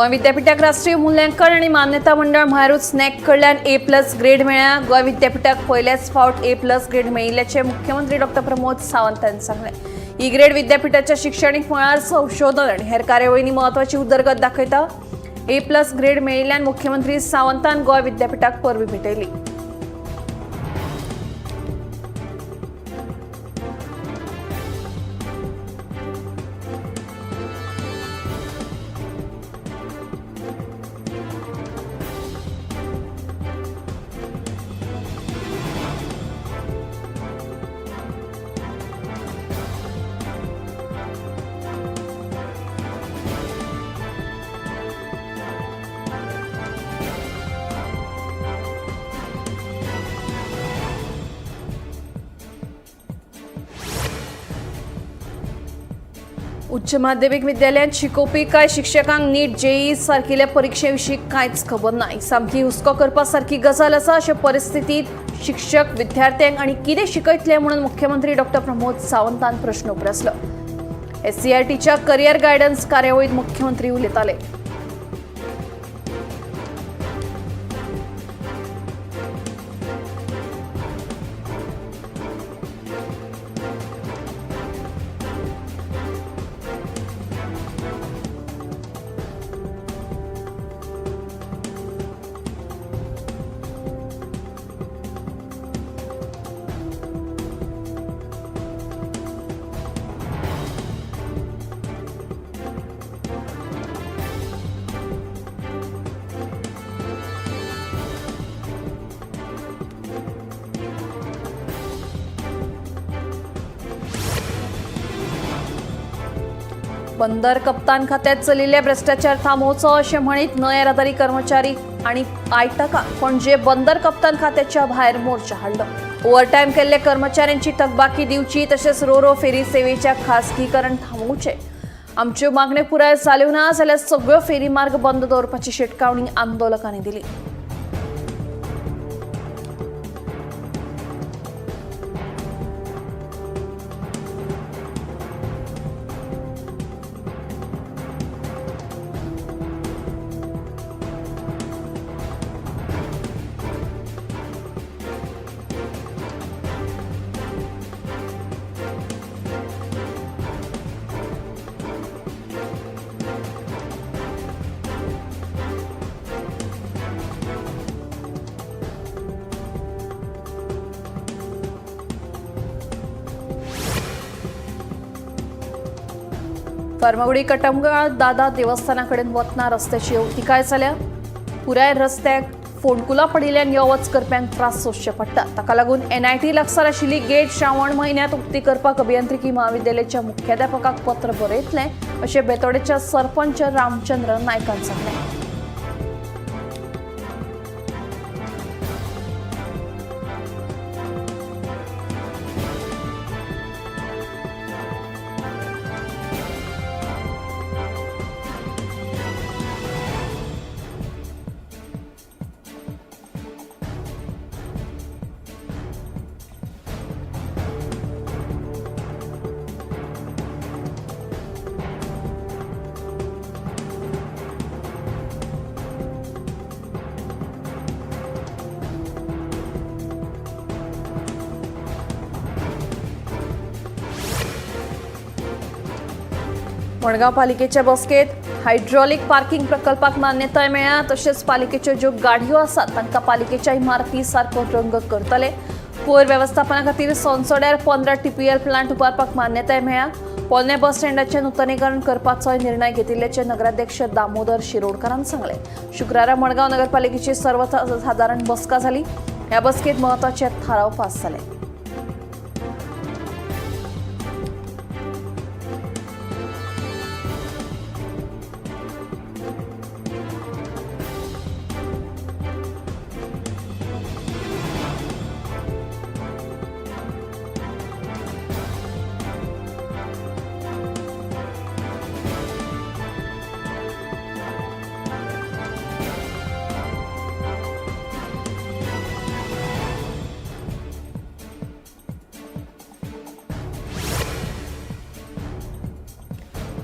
गोंय विद्यापीठाक राष्ट्रीय मूल्यांकन आनी मान्यता मंडळ म्हळ्यारूच नॅक कडल्यान ए+ ग्रेड मेळ्ळ्या. गोंय विद्यापीठाक पयल्याच फावट ए+ ग्रेड मेळिल्ल्याचें मुख्यमंत्री डॉक्टर प्रमोद सावंत हांणी सांगलें. ही ग्रेड विद्यापीठाच्या शिक्षणीक मळार संशोधन आनी हेर कार्यावळींनी म्हत्वाची उदरगत दाखयता. ए+ ग्रेड मेळिल्ल्यान मुख्यमंत्री सावंतान गोंय विद्यापीठाक परबीं भेटयली. उच्च माध्यमिक विद्यालयांत शिकोवपी कांय शिक्षकांक नीट जेई सारकिल्या परिक्षे विशीं कांयच खबर ना. ही सामकी हुस्को करपा सारकी गजाल आसा. अशे परिस्थितींत शिक्षक विद्यार्थ्यांक आनी कितें शिकयतले म्हणून मुख्यमंत्री डॉक्टर प्रमोद सावंतान प्रश्न उप्रासलो. एससीआरटीच्या करियर गायडन्स कार्यावळींत मुख्यमंत्री उलयताले. बंदर कप्तान खात्यात चलिल्ले भ्रष्टाचार थांबोवचो अशें म्हणीत न्हंय येरादारी कर्मचारी आनी आयटका पणजे बंदर कप्तान खात्याच्या भायर मोर्चा हाडलो. ओव्हरटायम केल्ले कर्मचाऱ्यांची थकबाकी दिवची तशेंच रोरो फेरी सेवेच्या खासगीकरण थांबोवचें. आमच्यो मागण्यो पुराय जाल्यो ना जाल्यार सगळ्यो फेरी मार्ग बंद दवरपाची शिटकावणी आंदोलकांनी दिली. फर्मागुडी कटमगाळ दादा देवस्थाना कडेन वतना रस्त्याची अवतिकाय जाल्या. पुराय रस्त्याक फोंडकुलां पडिल्ल्यान यो वच करप्यांक त्रास सोंसचे पडटा. ताका लागून एनआयटी लागसार आशिल्ली गेट श्रावण म्हयन्यांत उक्ती करपाक अभियांत्रिकी महाविद्यालयाच्या मुख्याध्यापकाक पत्र बरयतलें अशें बेतोडेच्या सरपंच रामचंद्र नायकान सांगलें. मडगांव पालिकेच्या बसकेत हायड्रॉलिक पार्किंग प्रकल्पाक मान्यताय मेळ्ळ्या. तशेंच पालिकेच्यो ज्यो गाडयो आसात तांकां पालिकेच्या इमारती सारको रंग करतले. कोयर वेवस्थापना खातीर सोनसोड्यार 15 टीपीएल प्लांट उबारपाक मान्यताय मेळ्ळ्या. पोरणे बस स्टँडाचें नुतनीकरण करपाचोय निर्णय घेतिल्ल्याचें नगराध्यक्ष दामोदर शिरोडकारान सांगलें. शुक्रारा मडगांव नगरपालिकेची सर्वसादारण बसका जाली. ह्या बसकेत म्हत्वाचे थाराव पास जाले.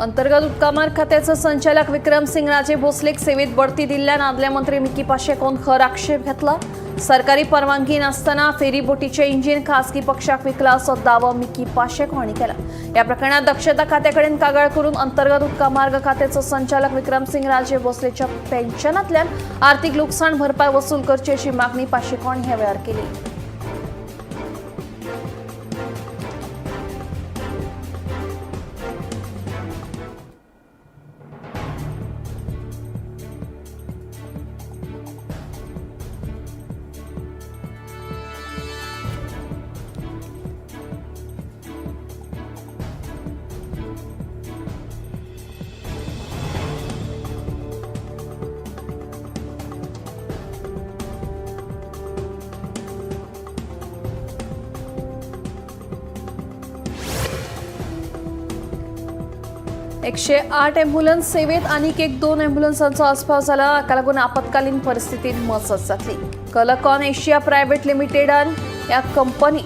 अंतर्गत उदकामार्ग खात्याचो संचालक विक्रम सिंग राजे भोसलेक सेवेत बढती दिल्ल्यान आदले मंत्री मिकी पाशेकोन खर आक्षेप घेतला. सरकारी परवानगी नासतना फेरीबोटीचे इंजिन खासगी पक्षाक विकला असो दावो मिकी पाशेको हांणी केला. या प्रकरणात दक्षता खात्याकडेन कागाळ करून अंतर्गत उदकामार्ग खात्याचो संचालक विक्रम सिंग राजे भोसलेच्या पेन्शनांतल्यान आर्थिक लुकसाण भरपाय वसूल करची अशी मागणी पाशेको हांणी ह्या वेळार केली. एकशे आठ ॲम्ब्युलन्स सेवेत आणीक एक दोन ॲम्ब्युलन्सांचो आस्पाव जाला. हाका लागून आपत्कालीन परिस्थितीत मजत जातली. कलकॉन एशिया प्रायव्हेट लिमिटेडान ह्या कंपनी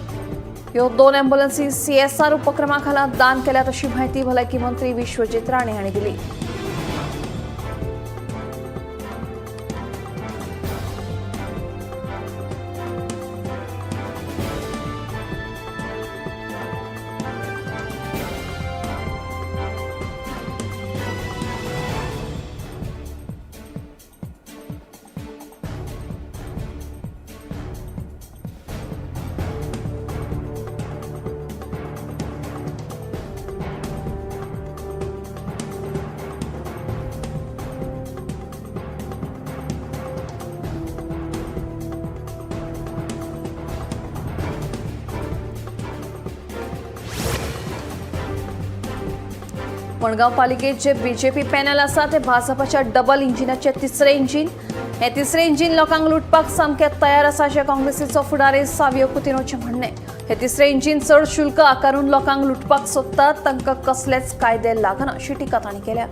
ह्यो दोन ॲम्ब्युलन्सी सीएसआर उपक्रमा खाला दान केल्यात अशी माहिती भलायकी मंत्री विश्वजीत राणे हांणी दिली. मडगांव पालिकेत जे बीजेपी पॅनल आसा ते भाजपाच्या डबल इंजिनाचे तिसरे इंजीन. हे तिसरे इंजीन लोकांक लुटपाक सामकें तयार आसा अशें काँग्रेसीचो फुडारी सावियो कुतिनोचें म्हणणें. हे तिसरे इंजीन चड शुल्क आकारून लोकांक लुटपाक सोदतात, तांकां कसलेच कायदे लागना अशी टिका तांणी केल्या.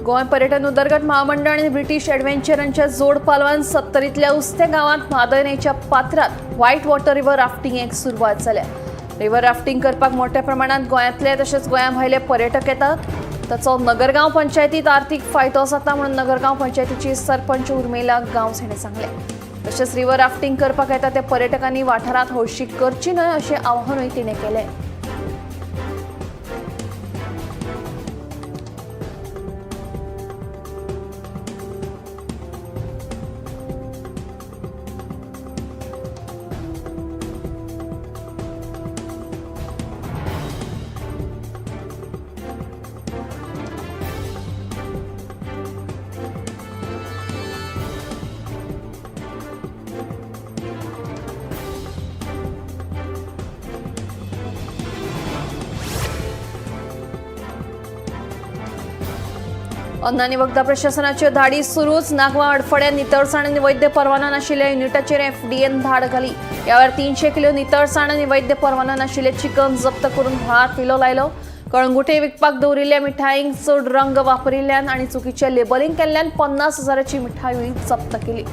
गोंय पर्यटन उदरगत महामंडळ आणि ब्रिटीश ॲडव्हेंचरांच्या जोड पालवान सत्तरीतल्या उस्ते गांवांत म्हादय न्हंयच्या पात्रात व्हायट वॉटर रिव्हर राफ्टिंगेक सुरवात जाल्या. रिव्हर राफ्टिंग करपाक मोठ्या प्रमाणात गोंयांतले तशेंच गोंया भायले पर्यटक येतात. ताचो नगरगांव पंचायतीत आर्थिक फायदो जाता म्हणून नगरगांव पंचायतीची सरपंच उर्मिला गांवस हांणी सांगलें. तशेंच रिव्हर राफ्टिंग करपाक येता त्या पर्यटकांनी वाठारांत हळशीक करची न्हय अशें आवाहनूय तिणें केलें. अन्न आनी वखदां प्रशासनाच्यो धाडी सुरूच. नागवा अडफड्या नितळसाण आनी वैद्य परवानो नाशिल्ल्या युनिटाचेर एफडीएन धाड घाली. ह्या वेळार 300 किलो नितळसाण आनी वैद्य परवानो नाशिल्ले चिकन जप्त करून व्हाळांत विलो लायलो. कळंगुटे विकपाक दवरिल्ल्या मिठाईंक चड रंग वापरिल्ल्यान आनी चुकीचें लेबलिंग केल्ल्यान 50,000ची मिठायूय जप्त केली.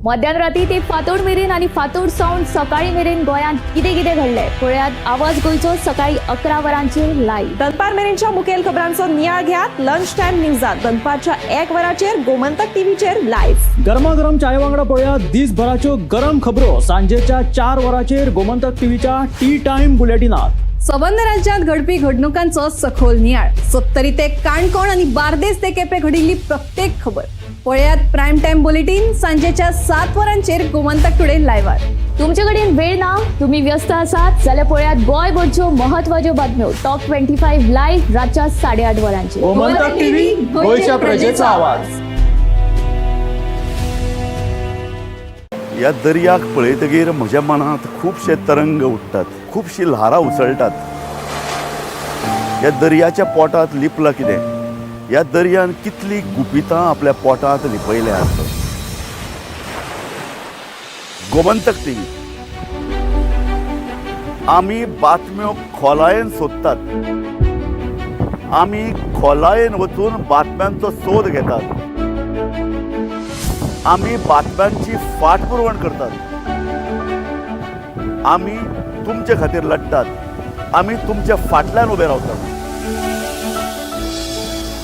मध्यान राती ते फांतोड मेरेन आनी फांतोड सावन सकाळी मेरेन गोंयांत कितें कितें घडलें पळयात आवाज गोंयचो सकाळी 11 वरांचेर लायव्ह. दनपार मेरेनच्या मुखेल खबरांचो नियाळ घेयात लंच टायम न्यूजात दनपारच्या 1 वराचेर गोमंतक टीव्हीचेर लायव्ह. गरमागरम चाये वांगडा पळया दिसभराच्यो गरम खबरो सांजेच्या 4 वरांचेर गोमंतक टीव्हीच्या टी टायम बुलेटिनात. सबंद राज्यात घडपी घडणुकांचो सखोल नियाळ, सत्तरी ते काणकोण आणि बार्देस ते केपे घडिल्ली प्रत्येक खबर पळयात प्रायम टायम बुलेटीन सांजेच्या 7 वरांचेर गोमंतक टुडे लायव्हार. तुमचे कडेन वेळ ना, तुम्ही व्यस्त आसात जाल्यार पळयात गोंयभरच्यो महत्वाच्यो बातम्यो टॉप 25 लायव्ह रातच्या 8:30 वरांचेर. गोमंतक टीव्ही, गोंयच्या प्रजेचा आवाज. ह्या दर्याक पळयतगीर म्हज्या मनांत खुबशे तरंग उठ्ठात, खुबशीं ल्हारां उसळटात. ह्या दर्याच्या पोटांत लिपलां कितें? ह्या दर्यान कितलीं गुपितां आपल्या पोटांत लिपयल्यात? गोमंतक टीव्ही, आमी बातम्यो खोलायेन सोदतात, आमी खोलायेन वचून बातम्यांचो सोद घेतात, आमी बातम्यांची फाटपुरवण करतात, आमी तुमचे खातीर लढटात, आमी तुमच्या फाटल्यान उबे रावतात.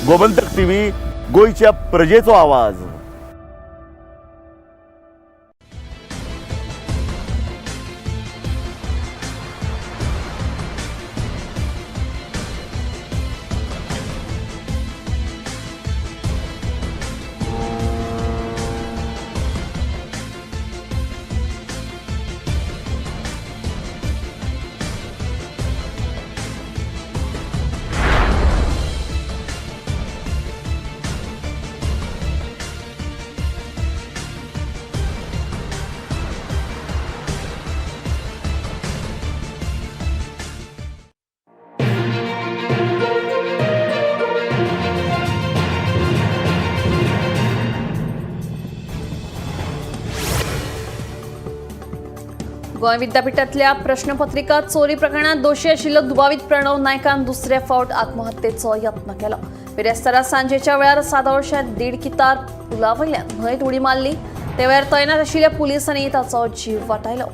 गोमंतक टीव्ही, गोंयच्या प्रजेचो आवाज. गोंय विद्यापीठांतल्या प्रश्नपत्रिका चोरी प्रकरणात दोशी आशिल्लो दुबावीत प्रणव नायकान दुसरे फावट आत्महत्येचो यत्न केलो. बिरेस्तारा सांजेच्या वेळार सादावशा 1.5 कितार पुला वयल्यान न्हंयत उडी मारली. ते वेळार तैनात आशिल्ल्या पुलिसांनी ताचो जीव वाटायलो.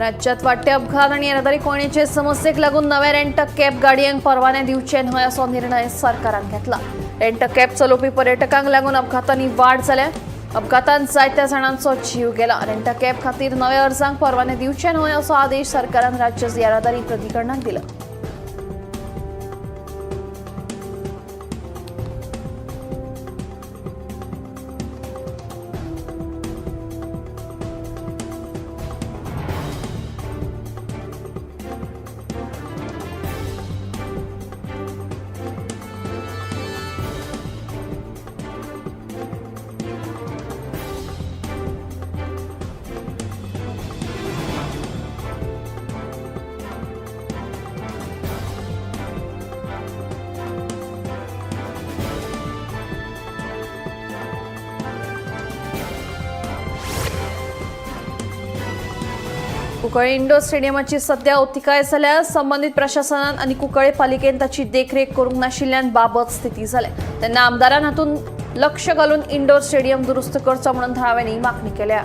राज्यात वाडटे अपघात आनी येरादारी कोंयडेचे समस्येक लागून नव्या रेंट कॅब गाडयांक परवाने दिवचे न्हय असो निर्णय सरकारान घेतला. रेंट कॅब चलोवपी पर्यटकांक लागून अपघातांनी वाड जाल्या. अपघातांत जायत्या जाणांचो जीव गेला. रेंट कॅब खातीर नव्या अर्जांक परवाने दिवचे न्हय असो आदेश सरकारान राज्य येरादारी प्राधिकरणाक दिला. कुंकळ्ळे इंडोर स्टेडियमाची सध्या अवतिकाय जाल्या. संबंदीत प्रशासनान आनी कुंकळ्ळे पालिकेन ताची देखरेख करूंक नाशिल्ल्यान बाबत स्थिती जाल्या. तेन्ना आमदारान हातूंत लक्ष घालून इंडोर स्टेडियम दुरुस्त करचो म्हणून थळाव्यांनी मागणी केल्या.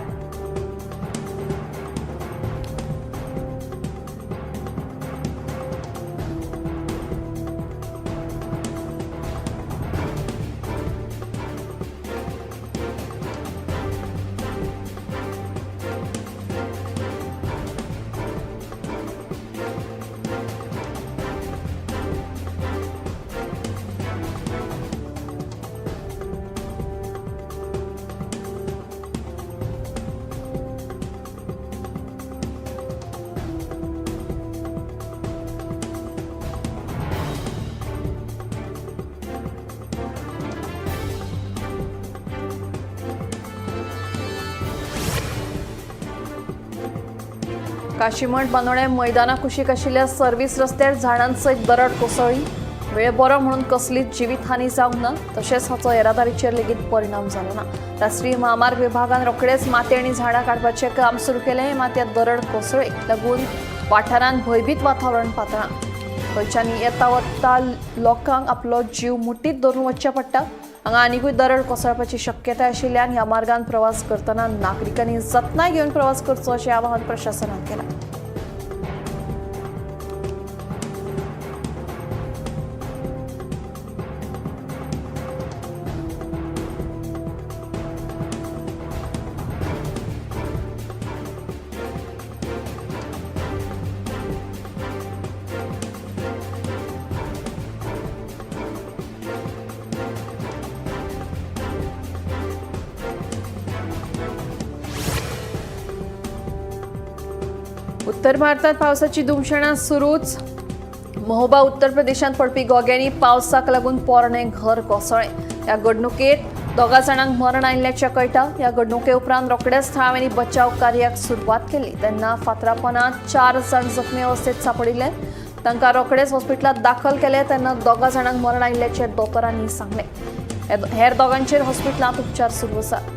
काशीमठ बांदोडें मैदाना कुशीक आशिल्ल्या सर्व्हिस रस्त्यार झाडांसयत दरड कोसळ्ळी. वेळ बरो म्हणून कसलीच जिवीतहानी जावंक ना, तशेंच हाचो येरादारीचेर लेगीत परिणाम जालो ना. राष्ट्रीय म्हामार्ग विभागान रोखडेच माती आनी झाडां काडपाचें काम सुरू केलें. मात ह्या दरड कोसळेक लागून वाठारांत भंयभीत वातावरण पातळ्ळां. खंयच्यानी येता वता लोकांक आपलो जीव मुठीत धरून वचचें पडटा. हांगा आनिकूय दरड कोसळपाची शक्यताय आशिल्ल्यान ह्या मार्गान प्रवास करतना नागरिकांनी जतनाय घेवन प्रवास करचो अशें आवाहन प्रशासनान केलां. उत्तर भारतात पावसाची धुमशेणां सुरूच. महोबा उत्तर प्रदेशांत पडपी गोग्यांनी पावसाक लागून पोरणें घर कोसळ्ळें. ह्या घडणुकेंत 2 जाणांक मरण आयिल्ल्याचें कळटा. ह्या घडणुके उपरांत रोखडेच थळाव्यांनी बचाव कार्याक सुरवात केली. तेन्ना फातरापणांत 4 जाण जखमी अवस्थेत सांपडिल्ले. तांकां रोखडेच हॉस्पिटलांत दाखल केले. तेन्ना 2 जाणांक मरण आयिल्ल्याचें दोतोरांनी सांगलें. हेर 2 हॉस्पिटलांत उपचार सुरू आसात.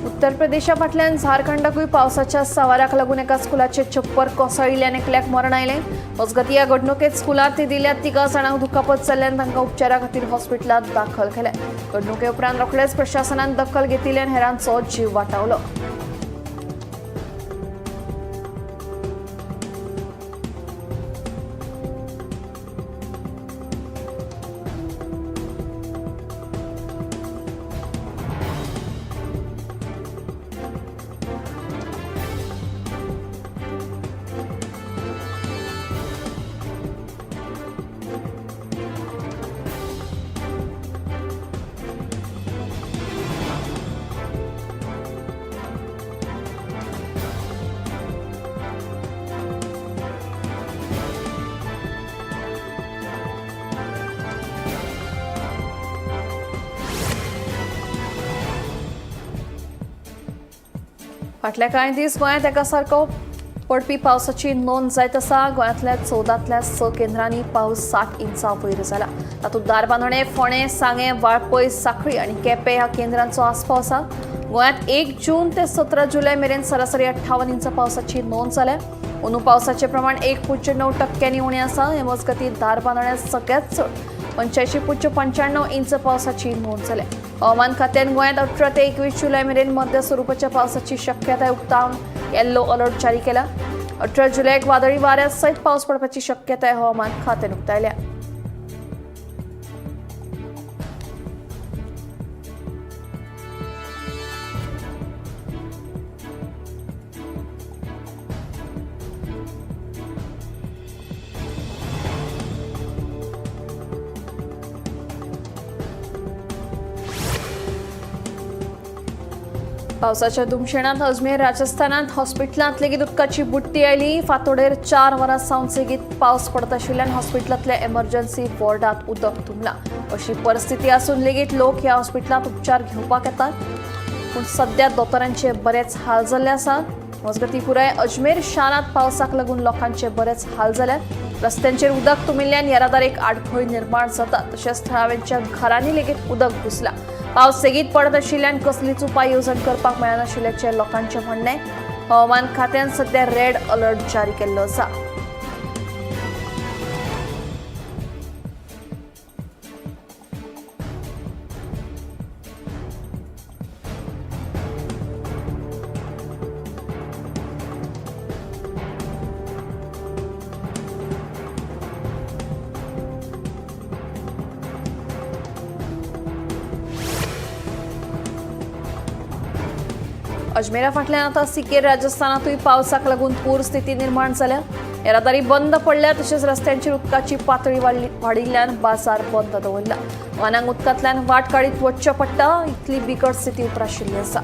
उत्तर प्रदेशा फाटल्यान झारखंडाकूय पावसाच्या सवाराक लागून एका स्कुलाचे छप्पर कोसळिल्ल्यान एकल्याक मरण आयलें. मजगतीं ह्या घडणुकेंत स्कुलांत दिल्या 3 जाणांक दुखापत जाल्ल्यान तांकां उपचारा खातीर हॉस्पिटलांत दाखल केले. घडणुके उपरांत रोखडेच प्रशासनान दखल घेतिल्ल्यान हेरांचो जीव वाटावलो. फाटल्या कांय दीस गोंयांत एकासारको पडपी पावसाची नोंद जायत आसा. गोंयांतल्या 14तल्या 6 केंद्रांनी पावस 60 इंचां वयर जाला. तातूंत धारबांदोडें, फोंडें, सांगें, वाळपय, साखळी आनी केपें ह्या केंद्रांचो आस्पाव आसा. गोंयांत 1 जून ते 17 जुलय मेरेन सरासरी 58 इंचां पावसाची नोंद जाल्या. अंदू पावसाचें प्रमाण 1.9% उणें आसा. हे मजगतीं धारबांदोड्यां सगळ्यांत चड 85.95 इंच पावसाची नोंद जाल्या. हवामान खात्यान गोंयांत 18 ते 21 जुलय मेरेन मध्य स्वरुपाच्या पावसाची शक्यताय उक्तावन येल्लो अलर्ट जारी केला. 18 जुलयाक वादळी वाऱ्या सयत पावस पडपाची शक्यताय हवामान खात्यान उक्तायल्या. पावसाच्या धुमशेणांत अजमेर राजस्थानांत हॉस्पिटलांत लेगीत उदकाची बुडटी आयली. फांतोडेर 4 वरां सावन सेगीत पावस पडत आशिल्ल्यान हॉस्पिटलांतल्या एमर्जन्सी वॉर्डांत उदक तुंबलां. अशी परिस्थिती आसून लेगीत लोक ह्या हॉस्पिटलांत उपचार घेवपाक येतात, पूण सद्या दोतोरांचे बरेच हाल जाल्ले आसात. मजगतीं पुराय अजमेर शारांत पावसाक लागून लोकांचे बरेच हाल जाल्यात. रस्त्यांचेर उदक तुंबिल्ल्यान येरादारीक आडखळ निर्माण जाता, तशेंच थळाव्यांच्या घरांनी लेगीत उदक घुसलां. पावस सेगीत पडत आशिल्ल्यान कसलीच उपाय येवजण करपाक मेळनाशिल्ल्याचें लोकांचें म्हणणें. हवामान खात्यान सध्या रेड अलर्ट जारी केल्लो आसा. अजमेरा फाटल्यान आतां सिकेर राजस्थानातूय पावसाक लागून पूर स्थिती निर्माण जाल्या. येरादारी बंद पडल्या तशेंच रस्त्यांचेर उदकाची पातळी वाडिल्ल्यान बाजार बंद दवरला. वाहनांक उदकांतल्यान वाट काडीत वचचें पडटा इतली बिकट स्थिती उप्राशिल्ली आसा.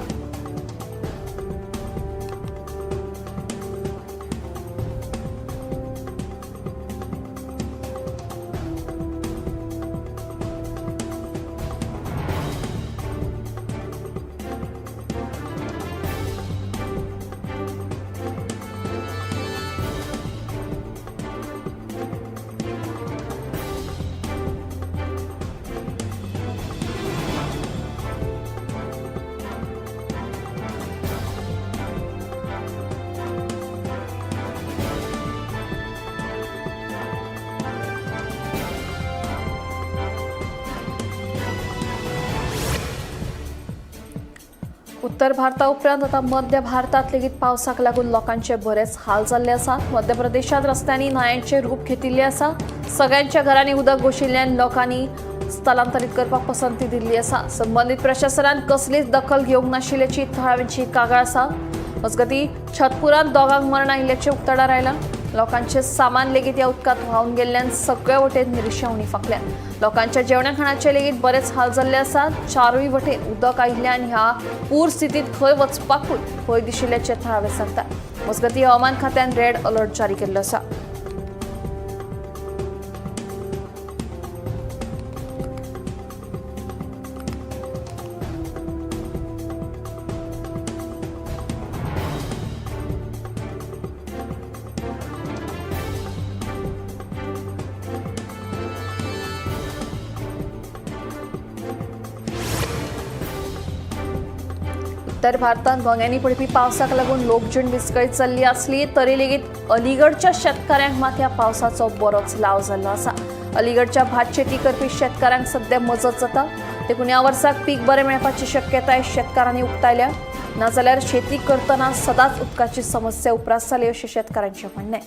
उत्तर भारता उपरांत आतां मध्य भारतात लेगीत पावसाक लागून लोकांचे बरेच हाल जाल्ले आसात. मध्य प्रदेशांत रस्त्यांनी न्हंयांचें रूप घेतिल्लें आसा. सगळ्यांच्या घरांनी उदक घुशिल्ल्यान लोकांनी स्थलांतरीत करपाक पसंती दिल्ली आसा. संबंदीत प्रशासनान कसलीच दखल घेवंक नाशिल्ल्याची थळाव्यांची कागाळ आसा. मजगतीं छतपुरांत दोगांक मरण आयिल्ल्याचें उक्ताडार आयलां. लोकांचे सामान लेगीत ह्या उदकांत व्हांवन गेल्ल्यान सगळे वटेन निरशेवणी फांकल्या. लोकांच्या जेवणा खाणाचे लेगीत बरेच हाल जाल्ले आसात. चारूय वटेन उदक आयिल्ल्यान ह्या पूर स्थितीत खंय वचपाकूच भंय दिशिल्ल्याचें थळावे सांगतात. मजगतीं हवामान खात्यान रेड अलर्ट जारी केल्लो आसा. उत्तर भारतांत घोंग्यांनी पडपी पावसाक लागून लोकजीण विस्कळीत जाल्ली आसली तरी लेगीत अलीगडच्या शेतकाऱ्यांक मात ह्या पावसाचो बरोच लाव जाल्लो आसा. अलीगडच्या भात शेती करपी शेतकाऱ्यांक सद्या मजत जाता. देखून ह्या वर्साक पीक बरें मेळपाची शक्यताय शेतकारांनी उक्तायल्या. नाजाल्यार शेती करतना सदांच उदकाची समस्या उप्रासताली अशें शेतकारांचें म्हणणें.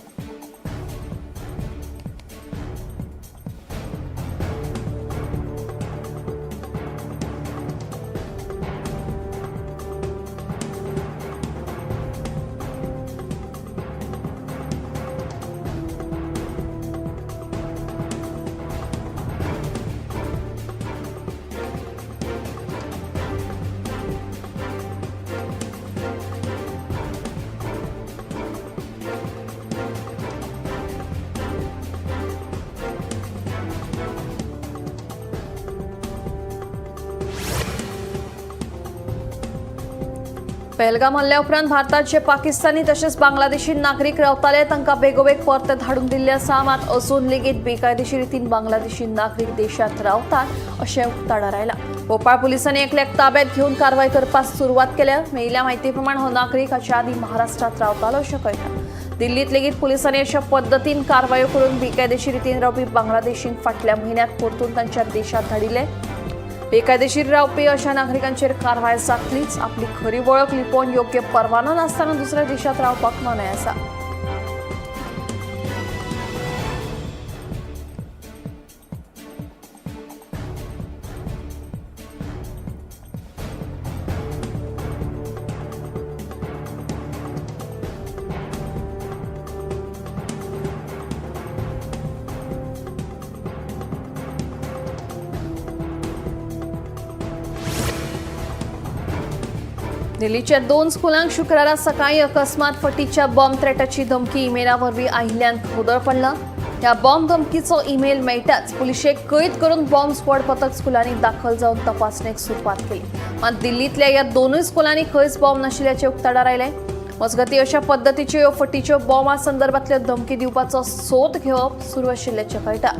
पहलगाम हल्ल्या उपरांत भारतात जे पाकिस्तानी तशेंच बांगलादेशी नागरीक रावताले तांकां बेगोबेग परते धाडून दिल्ले आसा. मात अजून लेगीत बेकायदेशीर रितीन बांगलादेशी नागरीक देशांत रावतात अशें उक्ताडार आयलां. भोपाळ पुलिसांनी एकल्याक ताब्यात घेवन कारवाय करपाक सुरवात केल्या. मेळिल्ल्या म्हायती प्रमाण हो नागरीक हाचे आदीं महाराष्ट्रांत रावतालो अशें कळटा. दिल्लींत लेगीत पुलिसांनी अशा पद्दतीन कारवायो करून बेकायदेशीर रितीन रावपी बांगलादेशींक फाटल्या म्हयन्यांत परतून तांच्या देशांत धाडिल्ले. बेकायदेशीर रावपी अशा नागरिकांचेर कारवाय जातलीच. आपली खरी वळख लिपोवन योग्य परवानो नासतना दुसऱ्या देशांत रावपाक मनाय आसा. दिल्लीच्या 2 स्कुलांक शुक्रारा सकाळी अकस्मात फटीच्या बॉम्ब थ्रेटाची धमकी इमेला वरवीं आयिल्ल्यान खोदळ पडला. ह्या बॉम्ब धमकीचो ईमेल मेळटाच पुलिशेक कळीत करून बॉम्ब स्क्वॉड पथक स्कुलांनी दाखल जावन तपासणेक सुरवात केली. मात दिल्लींतल्या ह्या 2 स्कुलांनी खंयच बॉम्ब नाशिल्ल्याचें उक्ताडार आयलें. मजगतीं अशा पद्दतीच्यो ह्यो फटीच्यो बॉम्बा संदर्भांतल्यो धमकी दिवपाचो सोद घेवप सुरू आशिल्ल्याचें कळटा.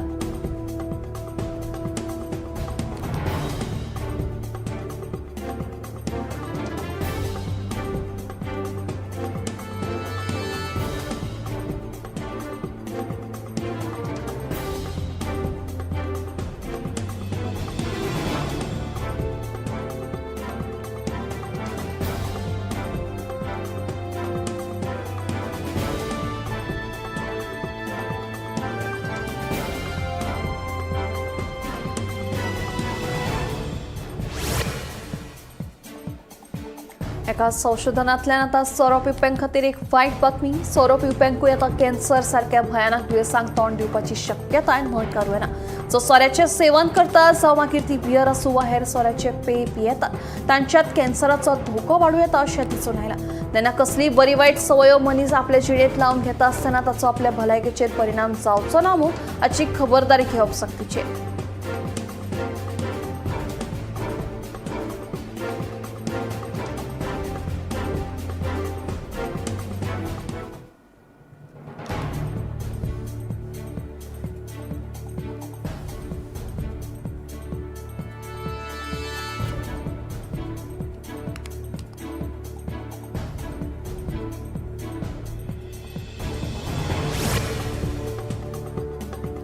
एका संशोधनांतल्यान आतां सोरो पिवप्यां खातीर एक वायट बातमी. सोरो पिवप्यांकूय आतां कॅन्सर सारक्या भयानक दुयेंसांक तोंड दिवपाची शक्यताय न्हयकारूं येना. जो सोऱ्याचें सेवन करता, जावं मागीर ती बियर आसूं वा हेर सोऱ्याचे पेय पियेतात, तांच्यात कॅन्सराचो धोको वाडूं येता अशें दिसून आयलां. तेन्ना कसलीय बरी वायट संवयो मनीस आपले जिणेंत लावन घेता आसतना ताचो आपल्या भलायकेचेर परिणाम जावचो ना म्हूण हाची खबरदारी घेवप सक्तीचें.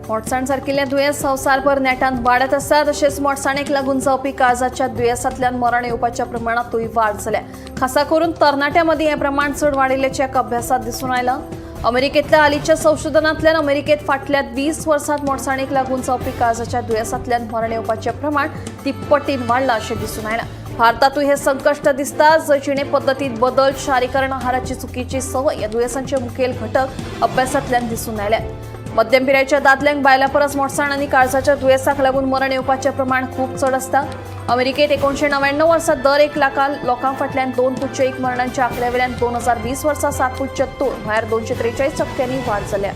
मोटसाण सारकिल्लें दुयेंस संवसारभर नेटान वाडत आसा. तशेंच मोटसाणेक लागून जावपी काळजाच्या दुयेंसांतल्यान मरण येवपाच्या प्रमाणांतूय वाड जाल्या. खासा करून तरणाट्यां मदीं हें प्रमाण चड वाडिल्ल्याचें एका अभ्यासांत दिसून आयलां. अमेरिकेंतल्या हालींच्या संशोधनांतल्यान अमेरिकेंत फाटल्या 20 वर्सांत मोटसाणेक लागून जावपी काळजाच्या दुयेंसांतल्यान मरण येवपाचें प्रमाण तिप्पटीन वाडलां अशें दिसून आयलां. भारतातूय हें संकश्ट दिसता. जंय जिणे पद्दतींत बदल, शारीकरण, आहाराची चुकीची संवय ह्या दुयेंसांचे मुखेल घटक अभ्यासांतल्यान दिसून आयल्यात. मध्यम पिरायेच्या दादल्यांक बायलां परस मोटसाण आनी काळजाच्या दुयेंसाक लागून मरण येवपाचें प्रमाण खूब चड आसता. अमेरिकेत 1999 वर्सा दर 1 लाखां लोकां फाटल्यान 2.1 मरणांच्या आंकड्यावेल्यान 2020 वर्सा 7.2 म्हळ्यार 243% वाड जाल्या.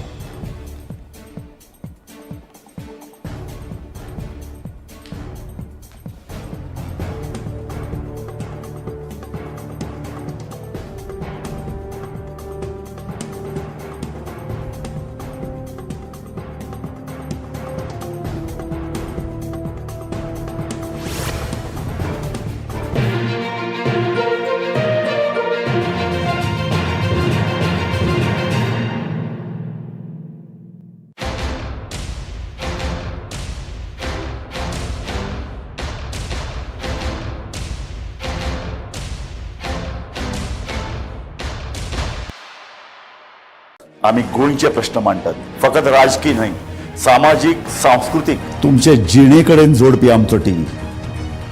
आमी गोंयचे प्रश्न मांडटात, फकत राजकी न्हय, सामाजीक, सांस्कृतीक, तुमचे जिणे कडेन जोडपी आमचो टीव्ही,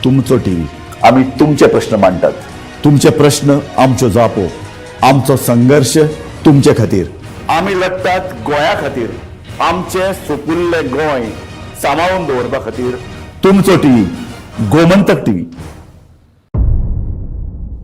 तुमचो टीव्ही. आमी तुमचे प्रश्न मांडटात, तुमचे प्रश्न आमच्यो जापो, आमचो संघर्श तुमचे खातीर. आमी लडटात गोंया खातीर, आमचें सुपुल्लें गोंय सांबाळून दवरपा खातीर. तुमचो टीव्ही, गोमंतक टीव्ही.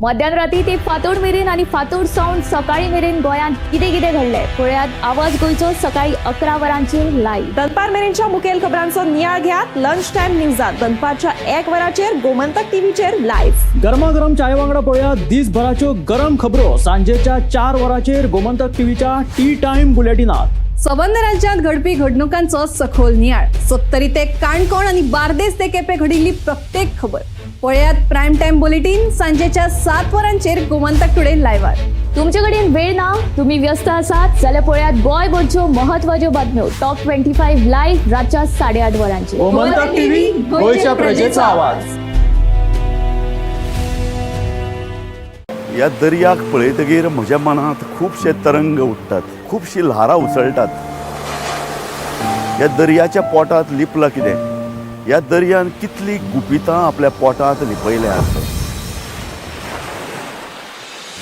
मध्यान राती ते फांतोड मेरेन आनी फांतोड सावन सकाळी मेरेन गोंयांत कितें कितें घडलें पळयात आवाज गोंयचो सकाळी 11 वरांचेर लायव्ह. दनपार मेरेनच्या मुखेल खबरांचो नियाळ घेयात लंच टायम न्यूजात दनपारच्या 1 वराचेर गोमंतक टीव्हीचेर लायव्ह. गरमागरम चाये वांगडा पळोवया दिसभराच्यो गरम खबरो सांजेच्या 4 वरांचेर गोमंतक टीव्हीच्या टी टायम बुलेटिनात. सबंद राज्यांत घडपी घडणुकांचो सखोल नियाळ. सत्तरी ते काणकोण आनी बार्देस ते केपें घडिल्ली प्रत्येक खबर पळयात प्रायम टायम बुलेटीन सांजेच्या 7 वरांचेर गोमंतक टुडे लायव्हार. तुमचे कडेन वेळ ना, तुम्ही व्यस्त आसात जाल्यार पळयात गोंयभरच्यो महत्वाच्यो बातम्यो टॉप 25 लायव्ह रातच्या 8:30 वरांचेर. गोमंतक टीव्ही, गोंयच्या प्रजेचा आवाज. ह्या दर्याक पळयतगीर म्हज्या मनांत खुबशे तरंग उठ्ठात, खुबशी ल्हारां उसळटात. ह्या दर्याच्या पोटांत लिपलां कितें? ह्या दर्यान कितलीं गुपितां आपल्या पोटांत लिपयल्यात?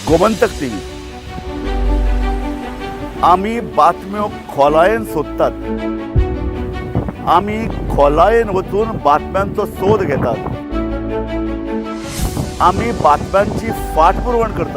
गोमंतक टीव्ही, आमी बातम्यो खोलायेन सोदतात, आमी खोलायेन वचून बातम्यांचो सोद घेतात, आमी बातम्यांची फाटपुरवण करतात.